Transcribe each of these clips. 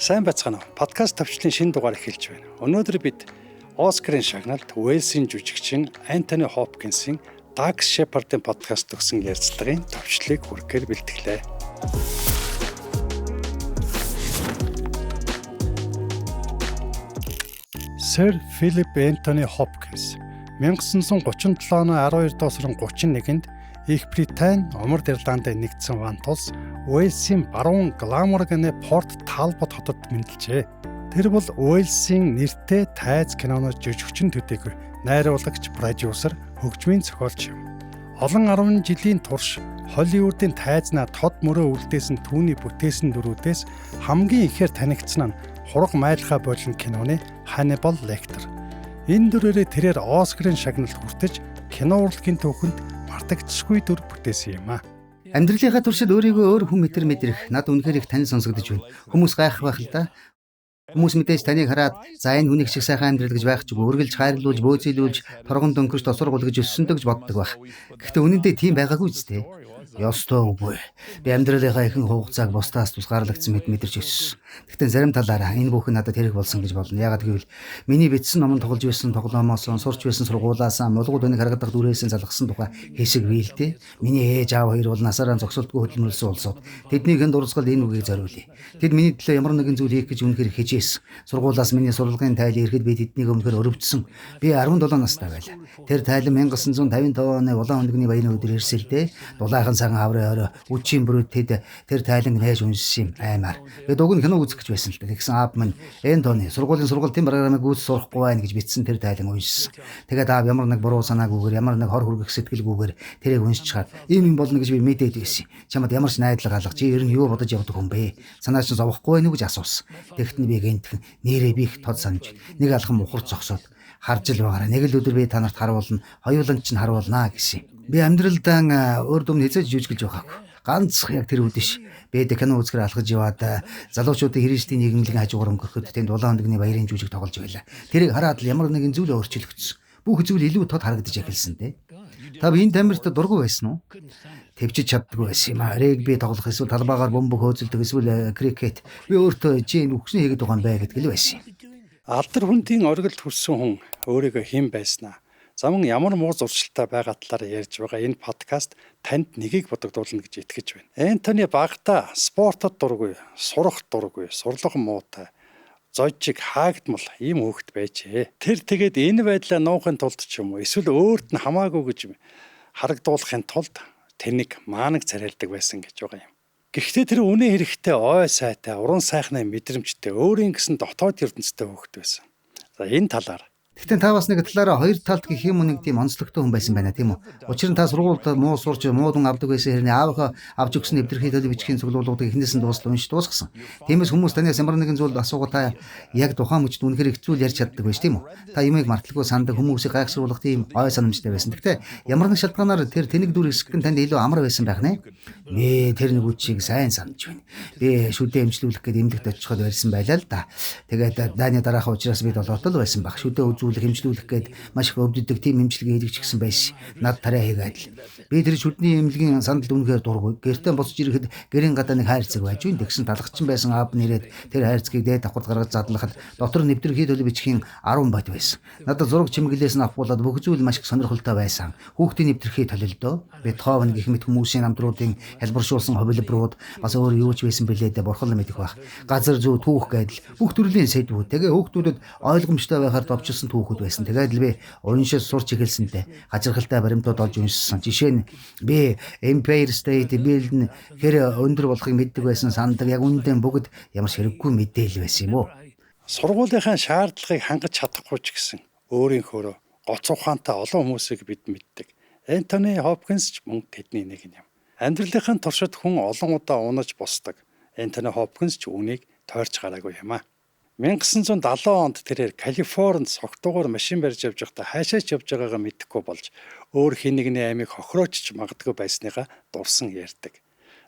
Сайн байцгаана уу? Подкаст төвчлэлийн шинэ дугаар эхэлж байна. Өнөөдөр бид Оскарын шагналт Уэльсийн жүжигчин Антони Хопкинсийн Dax Shepard-ын подкаст өгсөн ярилцлагын төвчлөлийг хүргэхээр бэлтгэлээ. Сэр Филип Энтони Хопкинс 1937 оны 12 дугаар сарын 31-нд Их Британь, Умард Ирландд нэгдсэн вант улс Уэльсийн баруун Гламорганы Порт Талбот хотод мэндэлжээ. Тэр бол Уэльсийн нэртэй тайз киноны жүжигчин төдийгүй найруулагч, продюсер, хөгжмийн зохиолч юм. Олон 10 жилийн турш Холливуудын тайзнаа тод мөрөө үлдээсэн түүний бүтээсэн дүрүүдээс хамгийн ихээр танигдсан нь Хураг майлахаа болон киноны Ханнибал Лектор. Энэ дүрээрээ тэрээр Оскарын шагналд хүртэж кино урлагийн түүхэнд мартагдшгүй дүр бүтээсэн юм а. Амьдралынхаа туршид өөрийгөө өөр хүн мэтэр мэдрэх над үнэхээр их танил сонсогдож байна. Хүмүүс гайхах байх л да. Хүмүүс мэдээж таныг хараад за энэ хүнийг шиг сайхан амьдрал гэж байх ч үгүй үргэлж хайрлуулж, бөөзийлүүлж, торгон дөнгөж тосрог гэж өссөн гэж боддог байх. Гэхдээ үнэндээ тийм байгаагүй ч дээ. Ёстой үгүй. Би амьдралынхаа ихэнх хугацааг бусдаас тусгаарлагдсан мэт мэдэрч өссөн. Гэхдээ зарим талаараа энэ бүхэн надад хэрэг болсон гэж болно. Яагаад гэвэл миний бичсэн номонд тоглож байсан тоглоомоос, сурч байсан сургуулиас, мулгууд өнийг харагдах дүрээс залгасан тухай хэсэг бий л дээ. Миний ээж аав хоёр бол насаараа зогсолтгүй хөдөлмөрлөсөн улсууд. Тэднийхэн дурсгалд энэ үгийг зориулъя. Тэд миний төлөө ямар нэгэн зүйл хийх гэж үнэхээр хичээсэн. Сургуулиас миний сурлагын тайл ирэхэд би тэднийг өмнөхөр өрөвдсөн. Би 17 настай байлаа. Тэр тайлан 1955 оны улаан өндөгний баярын өдөр ирсэн л дээ. Дулаахан цагаан аврын орой үчийн бүрүүд тэд тэр тайланг нээж уншсан юм аймаар. Би дуг нь кино үзэх гэж байсан л да. Тэгсэн аав минь Энтони сургуулийн сургалтын програмыг гүйц сурахгүй байна гэж бичсэн тэр тайлан уншсан. Тэгээд аав ямар нэг буруу санаагүйгээр ямар нэг хор хүргэх сэтгэлгүйгээр тэрийг уншчихад ийм юм болно гэж би мэдээд байсан. Чамд ямар ч найдлага алга чи ер нь юу бодож явдаг хүн бэ? Санаа чинь зовхгүй байна уу гэж асуусан. Тэгт нь би гэнтхэн нэрээ би их тод санаж нэг алхам ухар зогсоод харж л байгаараа. Нэг л өдөр би та нарт харуулна, хоёуланд чинь харуулнаа гэсэн. Би амьдралдаа өөр дүм хэзээ жүжиглэж байгаагүй. Ганц яг тэр үдэш. Би кино үзэхэр алхаж яваад залуучуудын хэрэгжлийн нийгэмлэгийн хажуугаар өнгөрөхөд тэнд улаан өндөгний баярын жүжиг тоглож байлаа. Тэрийг хараад л ямар нэгэн зүйл өөрчлөгдсөн. Бүх зүйл илүү тод харагдаж эхэлсэн дээ. Та энэ тамирт дургүй байсан уу? Тэвчиж чаддаггүй байсан юм аа. Регби тоглох эсвэл талбайгаар бөмбөг хөөцөлдөг эсвэл крикет. Би өөртөө чи энэ үхсэн хийгээд байгаа юм бэ гэдэг л байсан юм. Алдар хүндийн оргилд хүрсэн хүн өөрийгөө хэн байснаа за мөн ямар муу зуршилтай байгаа талаар ярьж байгаа энэ подкаст танд нэгийг бодогдуулна гэж итгэж байна. Энтони багадаа спортод дургүй, сурах дургүй, сурлага муутай, зожиг хаагдмал ийм хүүхэд байжээ. Тэр тэгээд энэ байдлаа нуухын тулд ч юм уу эсвэл өөрт нь хамаагүй гэж харагдуулахын тулд тэнэг маанаг царайлдаг байсан гэж байгаа юм. Гэхдээ тэр үнэн хэрэгтээ ой сайтай, уран сайхны мэдрэмжтэй, өөрийн гэсэн дотоод ертөнцтэй хүүхэд байсан. За энэ талаар Гэхдээ та бас нэг талаараа хоёр талд гэх юм уу нэг тийм онцлогтой хүн байсан байна тийм үү? Учир нь та сургуульд муу сурч муу дүн авдаг байсан хэрнээ аавынхаа авч өгсөн нэвтрэх төлөв бичгийн цуглуулгуудыг эхнээс нь дуустал уншиж дуусгасан. Тиймээс хүмүүс танаас ямар нэгэн зүйл асуугаад та яг тухайн мөчд үнэхээр их зүйл ярьж чаддаг байж тийм үү? Та юмыг марталгүй сандаг хүмүүсийг гайхшруулах тийм ой санамжтай байсан. Гэхдээ ямар нэг шалтгаанаар тэр тэнэг дүр хэсэг нь танд илүү амар байсан байх нэ. Би тэр нэг үчиг сайн санаж байна. Би шүдэ эмчлүүлэх гээд эмнэлэгт очиход барьсан байлаа л да. Тэгээд дайны дараахан учраас би долоотол байсан баг. Шүдэ үзүүлэх, эмчлүүлэх гээд маш их өвддөг тийм эмчилгээ хийдэг ч гэсэн байсан. Над тариа хийгээд л. Би тэр шүдний эмнэлгийн сандалд үнэхээр дургүй. Гэртээ буцаж ирэхэд гэрийн гадаа нэг хайрцаг байж гин. Тэгсэн талгачин байсан аав нэрээд тэр хайрцгийг дээд давхарт гаргаж задлахад дотор нэвтрэх төлөв бичгийн 10 бат байсан. Надад зураг чимэглээс нь авахулаад бүх зүйл маш их сонирхолтой байсан. Хүүхдийн нэвтрэх төлөлдөө. Бетховен гэх мэт хүмүүсийн намдруудын хэлбэршүүлсэн хувилбарууд бас өөр юу ч байсан бэлээ дээ бурхан л мэдэх байх. Газар зүй түүх гэдэл бүх төрлийн сэдвүүд. Тэгээ хүүхдүүдэд ойлгомжтой байхаар товчилсан түүхүүд байсан. Тэгээд л би уншиж сурч эхэлсэнтэй хажиргалтай баримтууд олж уншсан. Жишээ нь би Empire State Building хэр өндөр болохыг мэддэг байсан сандаг. Яг үүндээ бүгд ямар ч хэрэггүй мэдээлэл байсан юм уу? Сургуулийнхаа шаардлагыг хангаж чадахгүй ч гэсэн өөрийнхөөрөө гоц ухаантай олон хүмүүсийг бид мэддэг. Энтони Хопкинс ч мөн тэдний нэг юм. Амьдралынхаа туршид хүн олон удаа унаж босдог. Энтони Хопкинс ч үүнийг тойрч гараагүй юм а. 1970 онд тэрээр Калифорнид согтуугаар машин барьж явж байхдаа хаашаач явж байгаагаа мэдэхгүй болж өөр хэн нэгний амийг хохироочч магадгүй байсныгаа дурсан ярьдаг.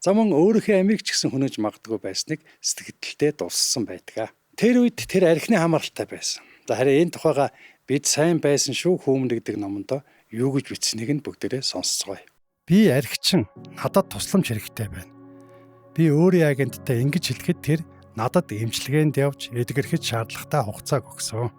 За мөн өөрийнхөө амийг ч гэсэн хөнөөж магадгүй байсныг сэтгэлдээ дурссан байдаг. Тэр үед тэр архины хамааралтай байсан. За харин энэ тухайга бид сайн байсан шүү хүмүүн гэдэг номонд юу гэж бичсэнийг нь бүгдээрээ сонсцгоё. Би архичин надад тусламж хэрэгтэй байна. Би өөрийн агенттай ингэж хэлэхэд тэр надад эмчилгээнд явж эдгэрхэд шаардлагатай хугацааг өгсөн.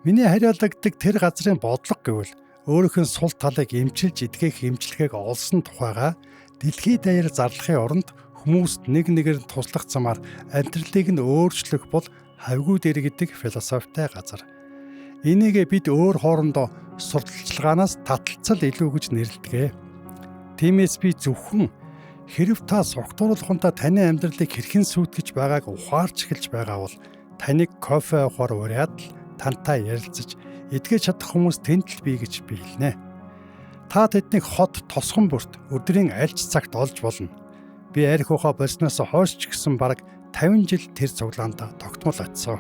Миний хариулагддаг тэр газрын бодлого гэвэл өөрийнх нь сул талыг эмчилж эдгэх эмчилгээг олсон тухайга дэлхийд даяар зарлахын оронд хүмүүст нэг нэгээр нь туслах замаар амьдралыг нь өөрчлөх бол хавьгүй дээр гэдэг философитой газар. Энийг бид өөр хоорондоо сурталчилгаанаас таталцал илүү гэж нэрлэдэг. Тиймээс би зөвхөн хэрв та согтууруулахынтаа таны амьдралыг хэрхэн сүйтгэж байгааг ухаарч эхэлж байгаа бол таныг кофе уухаар уриад л тантай ярилцаж эдгэж чадах хүмүүс тэнд л бий гэж би хэлнэ. Та тэднийг хот тосгон бүрт өдрийн аль ч цагт олж болно. Би арх ухаа болсноос хойш ч гэсэн бараг 50 жил тэр цуглаанд тогтмол очсон.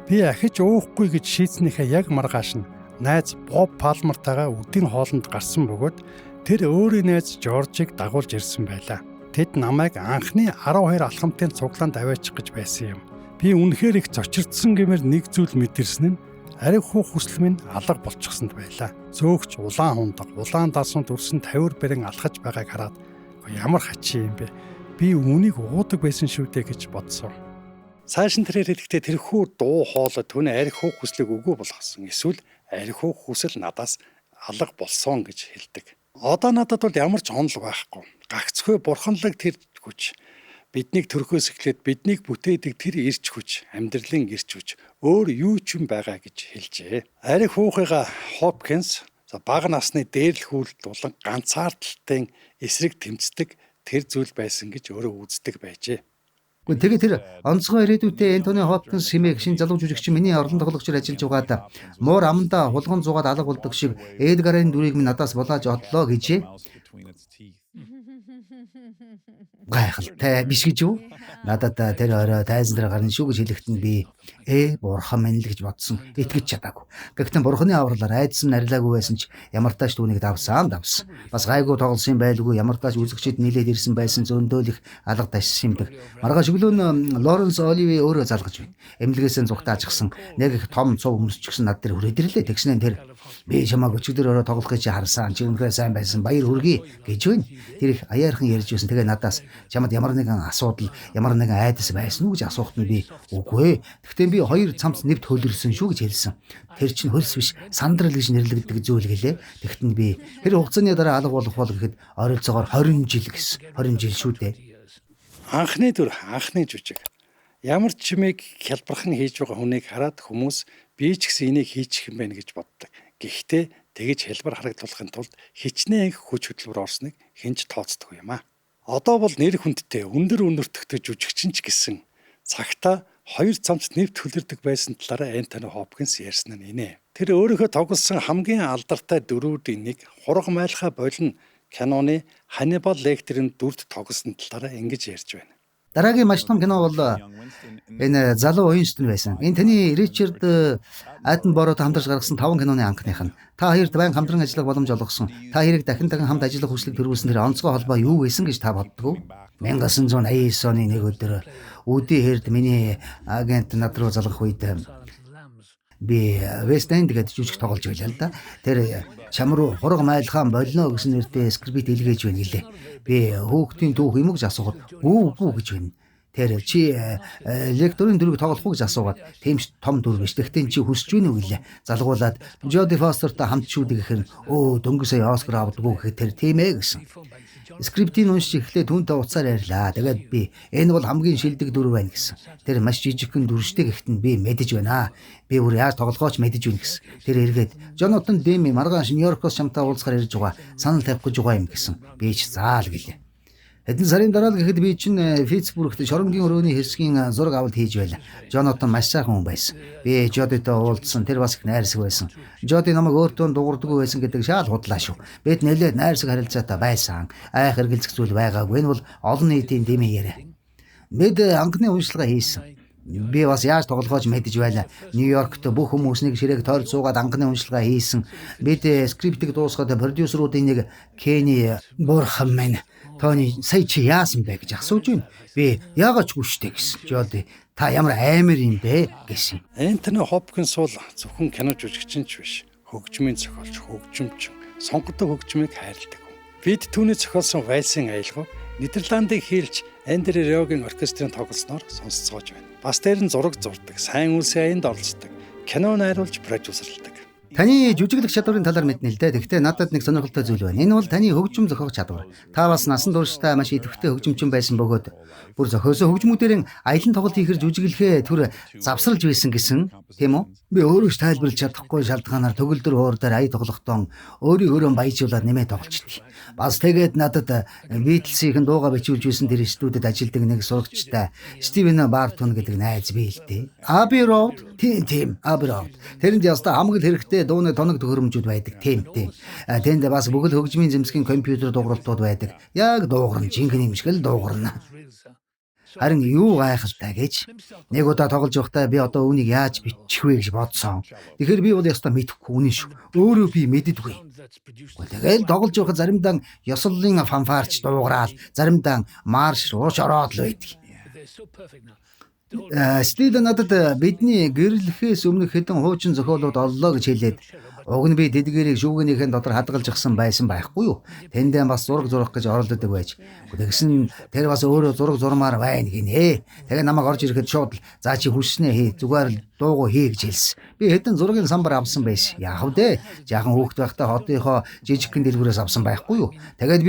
Би ахиж уухгүй гэж шийдснийхээ яг маргааш нь найз Боб Палмертайгаа үдийн хоолнд гарсан бөгөөд тэр өөрийн найз Жоржийг дагуулж ирсэн байлаа. Тэд намайг анхны 12 алхамтын цуглаанд аваачих гэж байсан юм. Би үнэхээр их цочирдсан гэмээр нэг зүйл мэдэрсэн нь арх хуу хүсэл минь алга болчихсонд байлаа. Зөөгч улаан хундаг, улаан далсанд өрсөн тавир бэрэн алхаж байгааг хараад ямар хачин юм бэ? Би үүнийг уудаг байсан шүү дээ гэж бодсон. Цааш нь тэрээр хэлэхдээ тэрхүү дуу хоолой түүний арх хуу хүслийг үгүй болгосон. Эсвэл арх хуу хүсэл надаас алга болсон гэж хэлдэг. Одоо надад бол ямар ч онол байхгүй. Гагцхүү бурханлаг тэр хүч биднийг төрхөөс эхлээд биднийг бүтээдэг тэр ирч хүч, амьдралын ирч хүч өөр юу ч юм байгаа гэж хэлжээ. Арх хуухыгаа Хопкинс бага насны дээрлэхүүлэлт болон ганцаардлалтын эсрэг тэмцдэг тэр зүйл байсан гэж өөрөө үздэг байжээ. Гэхдээ тэгээ тэр онцгой ирээдүйдээ Энтони Хопкинс хэмээх шинэ залуу жүжигчин миний орлон тоглогчоор ажиллаж байгаад муур амандаа хулган зугаад алга болдог шиг Эдгарын дүрийг минь надаас булааж одлоо гэжээ. Гайхалтай биш гэж юу? Надад тэр орой тайзан дээр гарна шүү гэж хэлэхэд нь би бурхан минь л гэж бодсон. Итгэж чадаагүй. Гэхдээ бурханы авралаар айдас нь арилаагүй байсан ч ямар тааш түүнийг давсан. Бас гайгүй тоглосон байлгүй, ямар тааш үзэгчид нилээд ирсэн байсан зөндөөл их алга дашсан юмдаг. Маргааш өглөө нь Лоренс Оливи өөрөө залгаж байна. Эмнэлгээсээ зугтаажчихсан нэг их том цув өмсчихсэн над дээр хүрээд ирлээ. Тэгснээр тэр би чамайг өчигдөр орой тоглох гэж харсан. Чи үнэхээр сайн байсан. Баяр хүргэе гэж байна. Тэр их аяархан ярьж байсан. Тэгээ надаас чамд ямар нэгэн асуудал, ямар нэгэн айдас байсан уу гэж асуухад нь би үгүй ээ. Гэхдээ би 2 цамц нэвт хөлөрсөн шүү гэж хэлсэн. Тэр чинь хөлс биш, сандрал гэж нэрлэгддэг зүйл гэлээ. Тэгтэн би тэр хугацааны дараа алга болох бол гэхэд ойролцоогоор 20 жил гэсэн. 20 жил шүү дээ. Анхны дүр, анхны жүжиг. Ямар ч чимээг хялбархан хийж байгаа хүнийг хараад хүмүүс би ч гэсэн энийг хийчих юм байна гэж боддог. Гэхдээ тэгэж хялбар харагдуулахын тулд хичнээн их хүч хөдөлмөр орсныг хэн ч тооцдоггүй юм аа. Одоо бол нэр хүндтэй өндөр өнөртөгтэй жүжигчин ч гэсэн цагтаа 2 цамц нэвт хөлөрдөг байсан талаараа Энтони Хопкинс ярьсан нь инээ. Тэр өөрийнхөө тоглосон хамгийн алдартай дүрүүдийн нэг Хураг майлхаа болно киноны Ханнибал Лектерийн дүрд тоглосон талаараа ингэж ярьж байна. Дараагийн маш том кино бол энэ залуу Уинстон байсан. Энэ таны Ричард Аттенборотой хамтарч гаргасан 5 киноны анхных нь. Та хоёрт байн хамтран ажиллах боломж олгосон. Та хоёрыг дахин дахин хамт ажиллах хүслийг төрүүлсэн тэр онцгой холбоо юу байсан гэж та боддог уу? 1989 оны нэг өдөр Үди Херд миний агент над руу залгах үед би West End гэдэг жүжиг тоглож байлаа л да. Тэр чам руу хураг майлхаан болно гэсэн нэртэй скрипт илгээж байна гэлээ. Би хүүхдийн түүх юм уу гэж асуухад үгүй гэж байна. Тэр чи лекторын дүрийг тоглох уу гэж асуугаад тийм ч том дүр биш. Тэгтээ чи хүсэж байна уу гэлээ. Залгуулад Жоди Фостертой хамт шүү дээ гэхээр дөнгөж сая Оскар авдаггүй гэхэд тэр тийм ээ гэсэн. Скриптийг уншиж эхлээд түүнтэй уцаар ярьлаа. Тэгээд би энэ бол хамгийн шилдэг дүр байна гэсэн. Тэр маш жижигхэн дүр штэ гэхэд нь би мэдэж байна. Би бүр яаж тоглохоо ч мэдэж байна гэсэн. Тэр эргээд Жонатан Деми маргааш Нью-Йоркоос чамтай уулзахаар ирж байгаа. Санал тавих гэж байгаа юм гэсэн. Би ч заал гэлээ. Хэдэн сарын дараа л гэхэд би чинь Питтсбургт шоронгийн өрөөний хэсгийн зураг авалт хийж байлаа. Жонатан маш сайхан хүн байсан. Би Жодитой уулзсан. Тэр бас их найрсаг байсан. Жоди намайг өөртөө дуурдаггүй байсан гэдэг шаал худлаа шүү. Бид нэлээд найрсаг харилцаатай байсан. Айх эргэлзэх зүйл байгаагүй. Энэ бол олон нийтийн дэмий яриа. Бид анхны уншилгаа хийсэн. Би бас яаж тоглохоо ч мэдэж байлаа. Нью-Йоркт бүх хүмүүс нэг ширээг тойрч суугаад анхны уншилгаа хийсэн. Бид скриптийг дуусгаад продюсеруудын нэг Кенни бурхан минь Тони сая чи яасан бэ гэж асууж байна. Би яагаад ч гүштэй гэсэн. Жоди та ямар аймар юм бэ гэсэн. Энтони Хопкинс бол зөвхөн кино жүжигчин ч биш, хөгжмийн зохиолч, хөгжимчин, сонгодог хөгжмийг хайрладаг хүн. Бид түүний зохиолсон вальсын аялгау Нидерландыг хийлж Андре Рёгийн оркестрийн тоглосноор сонсцоож байна. Бас дээр нь зураг зурдаг, сайн үлсийн аянд оролцдог, кино найруулж продюсерладаг. Таны жүжиглэх чадварын талаар мэднэ л дээ. Гэхдээ надад нэг сонирхолтой зүйл байна. Энэ бол таны хөгжим зохиох чадвар. Та бас насан туршдаа маш идэвхтэй хөгжимчин байсан бөгөөд бүр зохиосон хөгжмүүдээр аялан тоглолт хийхэр жүжиглэхээ түр завсарлаж байсан гэсэн, тийм үү? Би өөрөө ч тайлбарлаж чадахгүй шалтгаанаар төгөлдөр хуур дээр ая тоглохдоо өөрийн баяжуулаад нэмээ тоглолчихдээ. Бас тэгээд надад Beatles-ийн дууга бичүүлж байсан тэр студид ажилладаг нэг сурагчтай Стивен Бартон гэдэг найз бий л дээ. Abbey Road, тийм, Abbey Road. Тэрэнд ястаа хамаг л хэрэгтэй дууны тоног төхөөрөмжүүд байдаг. Тийм. Тэнд бас бүхэл хөгжмийн зэмсгийн компьютер дуугаралтууд байдаг. Яг дуугарна, жинхэнэ юм шиг л дуугарна. Харин юу гайхалтай гэж нэг удаа тоглож байхдаа би одоо үүнийг яаж бичих вэ гэж бодсон. Тэгэхээр би бол ястаа мэдэхгүй үнэн шүү. Өөрөө би мэддэггүй. Тэгэл тоглож байхад заримдаа ёслолын фанфарч дуугараал, заримдаа марш ууш ороод л байдаг. Стил надад бидний гэрлэхээс өмнөх хэдэн хуучин зохиолууд оллоо гэж хэлээд уг нь би тэдгээрийг шүүгэнийхэн дотор хадгалжчихсан байсан байхгүй юу? Тэндээ бас зураг зурах гэж оролддог байж. Тэгсэн тэр бас өөрөө зураг зурмаар байна гинэ. Тэгээ намайг орж ирэхэд шууд за чи хүснээ хий, зүгээр л дуугу хий гэж хэлсэн. Би хэдэн зургийн самбар авсан байсан. Яах вэ? Жаахан хүүхэд байхдаа хотынхоо жижигхэн дэлгүүрээс авсан байхгүй юу? Тэгээд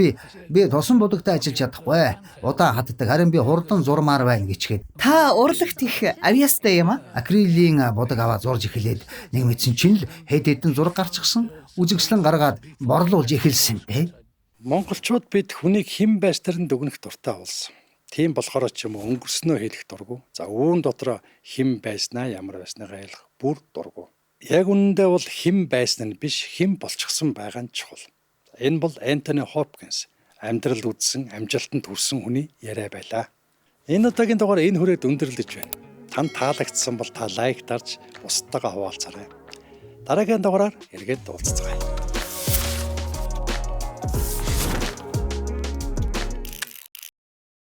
би тусан будагтай ажиллаж чадахгүй. Удаан хатдаг. Харин би хурдан зурмаар байна гэчгээд. Та урлагт их авьяастай юм аа? Акрилийн будаг аваад зурж эхлээд нэг мэдсэн чинь л хэд хэдэн зураг гарчихсан. Үзэгслэн гаргаад борлуулж эхэлсэн те. Монголчууд бид хүнийг хэн байснаар нь дүгнэх дуртай болсон. Тийм болохоор ч юм уу өнгөрснөө хэлэх дургу. За үүн дотроо хэн байснаа ямар байсныгаа хэлэх бүр дургу. Яг үнэндээ бол хэн байсан нь биш, хэн болчихсон байгаа нь чухал. Энэ бол Энтони Хопкинс амьдрал үзсэн, амжилтанд хүрсэн хүний яриа байлаа. Энэ удаагийн дугаар энэ хүрээд өндөрлөж байна. Танд таалагдсан бол та лайк дарж бусдтайгаа хуваалцаарай. Дараагийн дугаараар эргээд уулзцгаая.